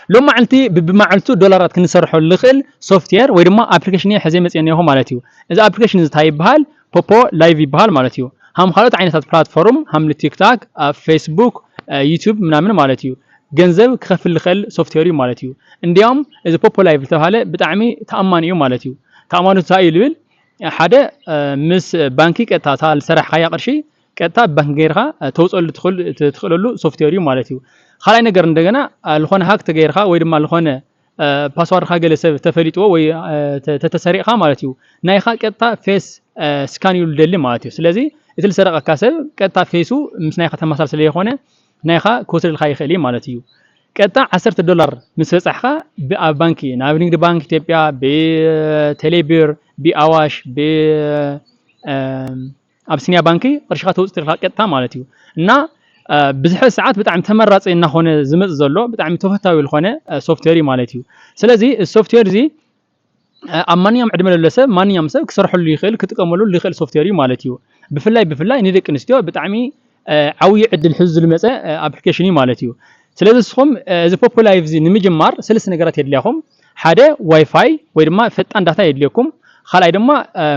ሎም መዓልቲ ብብመዓልቱ ዶላራት ክንሰርሖ ልኽእል ሶፍትዌር ወይ ድማ ኣፕሊኬሽን እየ ሕዘ መፅእ እኒኹ ማለት እዩ። እዚ ኣፕሊኬሽን እዚ እንታይ ይበሃል? ፖፖ ላይቭ ይበሃል ማለት እዩ። ሃም ካልኦት ዓይነታት ፕላትፎርም ሃምሊ ቲክታክ፣ ፌስቡክ፣ ዩቱብ ምናምን ማለት እዩ። ገንዘብ ክኸፍል ልኽእል ሶፍትዌር እዩ ማለት እዩ። እንዲያውም እዚ ፖፖ ላይቭ ዝተባሃለ ብጣዕሚ ተኣማኒ እዩ ማለት እዩ። ተኣማኑ እንታይ እዩ ልብል? ሓደ ምስ ባንኪ ቀጥታ እታ ዝሰራሕካያ ቅርሺ ቀጥታ ባንክ ገይርካ ተውፀሉ ትኽእለሉ ሶፍትዌር እዩ ማለት እዩ። ካልኣይ ነገር እንደገና ዝኾነ ሃክ ተገይርካ ወይ ድማ ዝኾነ ፓስዋርድካ ገለ ሰብ ተፈሊጥዎ ወይ ተተሰሪቕካ ማለት እዩ፣ ናይካ ቀጥታ ፌስ ስካን እዩ ልደሊ ማለት እዩ። ስለዚ እቲ ዝሰረቐካ ሰብ ቀጥታ ፌሱ ምስ ናይካ ተመሳሳሊ ስለ ዝኾነ ናይካ ክወስደልካ ይኽእል እዩ ማለት እዩ። ቀጥታ ዓሰርተ ዶላር ምስ በፃሕካ ኣብ ባንኪ ናብ ንግዲ ባንክ ኢትዮጵያ፣ ብቴሌብር፣ ብኣዋሽ፣ ብኣብሲኒያ ባንኪ ቅርሽካ ተውፅእ ትኽእል ቀጥታ ማለት እዩ። እና ብዝሕ ሰዓት ብጣዕሚ ተመራፂ እናኾነ ዝመፅ ዘሎ ብጣዕሚ ተፈታዊ ዝኾነ ሶፍትዌር እዩ ማለት እዩ። ስለዚ እዚ ሶፍትዌር እዚ ኣብ ማንኛውም ዕድመ ለሎ ሰብ ማንኛውም ሰብ ክሰርሐሉ ይኽእል ክጥቀመሉ ይኽእል ሶፍትዌር እዩ ማለት እዩ። ብፍላይ ብፍላይ ንደቂ ኣንስትዮ ብጣዕሚ ዓብዪ ዕድል ሒዙ ዝመፀ ኣፕሊኬሽን እዩ ማለት እዩ። ስለዚ ንስኹም እዚ ፖፖ ላይቭ እዚ ንምጅማር ሰለስተ ነገራት የድልያኹም። ሓደ ዋይፋይ ወይ ድማ ፈጣን ዳታ የድልየኩም። ካልኣይ ድማ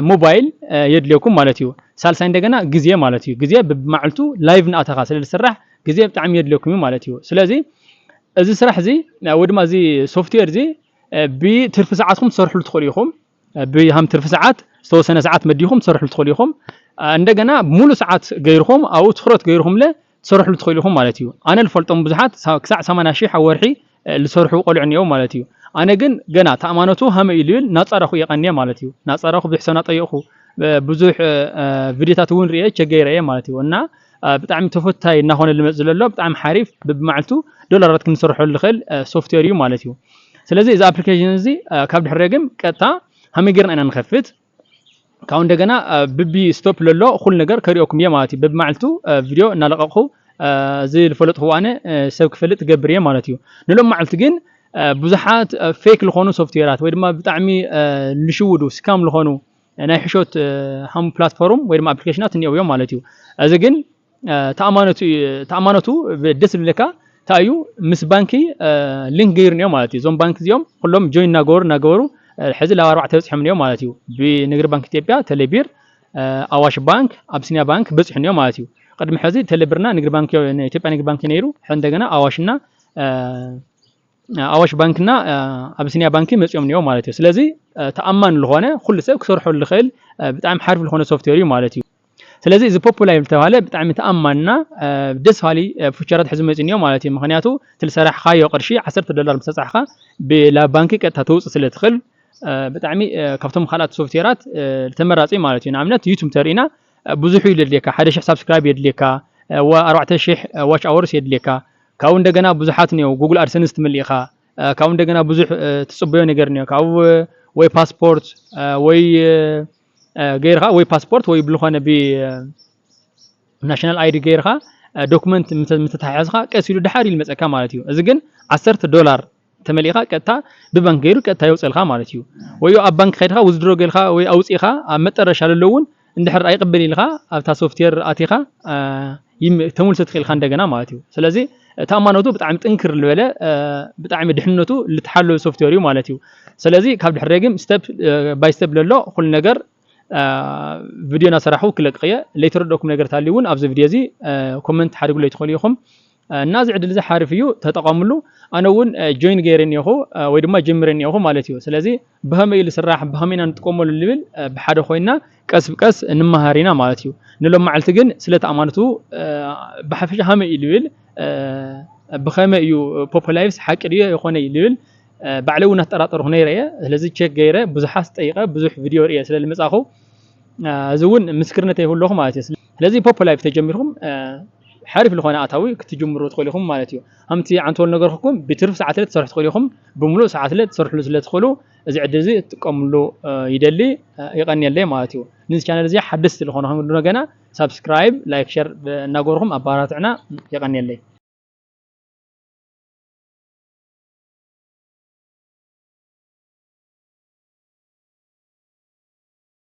ሞባይል የድልየኩም ማለት እዩ። ሳልሳይ እንደገና ግዜ ማለት እዩ። ግዜ ብመዓልቱ ላይቭ እናኣተኻ ስለ ዝስራሕ ግዜ ብጣዕሚ የድልየኩም እዩ ማለት እዩ። ስለዚ እዚ ስራሕ እዚ ወይ ድማ እዚ ሶፍትዌር እዚ ብትርፊ ሰዓትኩም ትሰርሕሉ ትኽእሉ ኢኹም። ብሃም ትርፊ ሰዓት ዝተወሰነ ሰዓት መዲኹም ትሰርሕሉ ትኽእሉ ኢኹም። እንደገና ሙሉ ሰዓት ገይርኹም ኣብኡ ትኹረት ገይርኹምለ ትሰርሕሉ ትኽእሉ ኢኹም ማለት እዩ። ኣነ ዝፈልጦም ብዙሓት ክሳዕ ሰማንያ ሺሕ ኣብ ወርሒ ዝሰርሑ ቆልዑ እኒአው ማለት እዩ። ኣነ ግን ገና ተኣማነቱ ሃመ እዩ ልብል ናፃራኹ የቐንየ ማለት እዩ። ናፃራኹ ብዙሕ ሰብ ናጠየቕኹ ብዙሕ ቪዲዮታት እውን ርየ ቸገይረ እየ ማለት እዩ። እና ብጣዕሚ ተፈታይ እናኾነ ልመፅ ዘሎ ብጣዕሚ ሓሪፍ ብብመዓልቱ ዶላራት ክንሰርሖ ልኽእል ሶፍትዌር እዩ ማለት እዩ። ስለዚ እዚ ኣፕሊኬሽን እዚ ካብ ድሕረ ግን ቀጥታ ሃመይ ጌርና ኢና ንኸፍት። ካብኡ እንደገና ብቢ ስቶፕ ለሎ ኩሉ ነገር ከሪኦኩም እየ ማለት እዩ። በብመዓልቱ ቪድዮ እናለቀቕኹ እዚ ዝፈለጥኹ ኣነ ሰብ ክፈልጥ ገብር እየ ማለት እዩ። ንሎም መዓልቲ ግን ብዙሓት ፌክ ዝኾኑ ሶፍትዌራት ወይ ድማ ብጣዕሚ ልሽውዱ ስካም ዝኾኑ ናይ ሕሾት ሃም ፕላትፎርም ወይ ድማ ኣፕሊኬሽናት እኒአው እዮም ማለት እዩ። እዚ ግን ተኣማነቱ ደስ ዝብለካ እንታይ እዩ? ምስ ባንኪ ሊንክ ገይሩ እኒኦ ማለት እዩ። እዞም ባንክ እዚኦም ኩሎም ጆይን እናገበሩ እናገበሩ ሕዚ ላብ ኣርባዕተ በፂሖም እኒኦ ማለት እዩ። ብንግዲ ባንክ ኢትዮጵያ፣ ቴሌቢር፣ ኣዋሽ ባንክ፣ ኣብሲኒያ ባንክ በፂሑ እኒኦ ማለት እዩ። ቅድሚ ሕዚ ቴሌብርና ንግዲ ባንክ ኢትዮጵያ ንግዲ ባንክ ነይሩ፣ ሕዚ እንደገና ኣዋሽና ኣዋሽ ባንክና ኣብሲኒያ ባንኪ መፂኦም እኒኦ ማለት እዩ። ስለዚ ተኣማኒ ዝኾነ ኩሉ ሰብ ክሰርሖ ዝኽእል ብጣዕሚ ሓሪፍ ዝኾነ ሶፍትዌር እዩ ማለት እዩ። ስለዚ እዚ ፖፖ ላይቭ ዝተባሃለ ብጣዕሚ ተኣማንና ደስ ባሃሊ ፊቸራት ሕዚ መፂኡ እኒኦ ማለት እዩ። ምክንያቱ እቲ ዝሰራሕካዮ ቅርሺ ዓሰርተ ዶላር ምስ በፃሕካ ብላብ ባንኪ ቀጥታ ተውፅእ ስለ ትኽእል ብጣዕሚ ካብቶም ካልኣት ሶፍትዌራት ተመራፂ ማለት እዩ። ንኣብነት ዩቱብ ተርኢና ብዙሕ እዩ ዘድልየካ፣ ሓደ ሽሕ ሳብስክራይብ የድልየካ፣ ኣርባዕተ ሽሕ ዋች ኣወርስ የድልየካ። ካብኡ እንደገና ብዙሓት እኒኦ ጉግል ኣድሰንስ ትምልእ ኢኻ። ካብኡ እንደገና ብዙሕ ትፅበዮ ነገር እኒኦ ካብ ወይ ፓስፖርት ወይ ገይርካ ወይ ፓስፖርት ወይ ብልኾነ ብ ናሽናል ኣይዲ ገይርካ ዶክመንት ምተተሓሕዝካ ቀስ ኢሉ ድሓር ኢሉ መፀካ ማለት እዩ። እዚ ግን ዓሰርተ ዶላር ተመሊእካ ቀጥታ ብባንክ ገይሩ ቀጥታ የውፀልካ ማለት እዩ። ወይ ኣብ ባንክ ከይድካ ውዝድሮ ገልካ ወይ ኣውፂእካ ኣብ መጠረሻ ለሎ እውን እንድሕር ኣይቅብል ኢልካ ኣብታ ሶፍትዌር ኣቲኻ ተመልሶ ትኽእልካ እንደገና ማለት እዩ። ስለዚ ተኣማነቱ ብጣዕሚ ጥንክር ዝበለ ብጣዕሚ ድሕነቱ ልተሓለወ ሶፍትዌር እዩ ማለት እዩ። ስለዚ ካብ ድሕር ግን ስቴፕ ባይ ስቴፕ ለሎ ኩሉ ነገር ቪድዮ እናሰራሕኩ ክለቅቕ እየ። ለይተረደእኩም ነገር ታልዩ እውን ኣብዚ ቪድዮ እዚ ኮመንት ሓድጉለይ ትኽእሉ ኢኹም። እና እዚ ዕድል እዚ ሓሪፍ እዩ፣ ተጠቐምሉ። ኣነ እውን ጆይን ገይረ እኒኹ ወይ ድማ ጀሚረ እኒኹ ማለት እዩ። ስለዚ ብኸመይ እዩ ዝስራሕ ብኸመይ ኢና ንጥቀመሉ ንብል ብሓደ ኮይና ቀስ ብቀስ ንመሃር ኢና ማለት እዩ። ንሎም መዓልቲ ግን ስለ ተኣማነቱ ብሓፈሻ ሃመይ እዩ ዝብል ብኸመይ እዩ ፖፖ ላይቭስ ሓቂ ድዮ ይኾነ እዩ ዝብል ባዕለ እውን ኣጠራጠርኩ ነይረ እየ። ስለዚ ቸክ ገይረ ብዙሓት ጠይቀ ብዙሕ ቪድዮ ርየ ስለ ዝመፃኹ እዚ እውን ምስክርነተይ ይህለኹ ማለት እዩ። ስለዚ ፖፖ ላይቭ ተጀሚርኩም ሓሪፍ ዝኾነ ኣታዊ ክትጅምሩ ትኽእሉ ኢኹም ማለት እዩ። ከምቲ ዓንተወል ነገርኩም ብትርፊ ሰዓት ለ ትሰርሑ ትኽእሉ ኢኹም። ብምሉእ ሰዓት ለ ትሰርሕሉ ስለ ትኽእሉ እዚ ዕድል እዚ ትጥቀምሉ ይደሊ። ይቐንየለይ ማለት እዩ። ንዚ ቻነል እዚ ሓደስቲ ዝኾነ ከም ገና ሳብስክራይብ፣ ላይክ፣ ሸር እናገበርኩም ኣባራትዕና። ይቐንየለይ።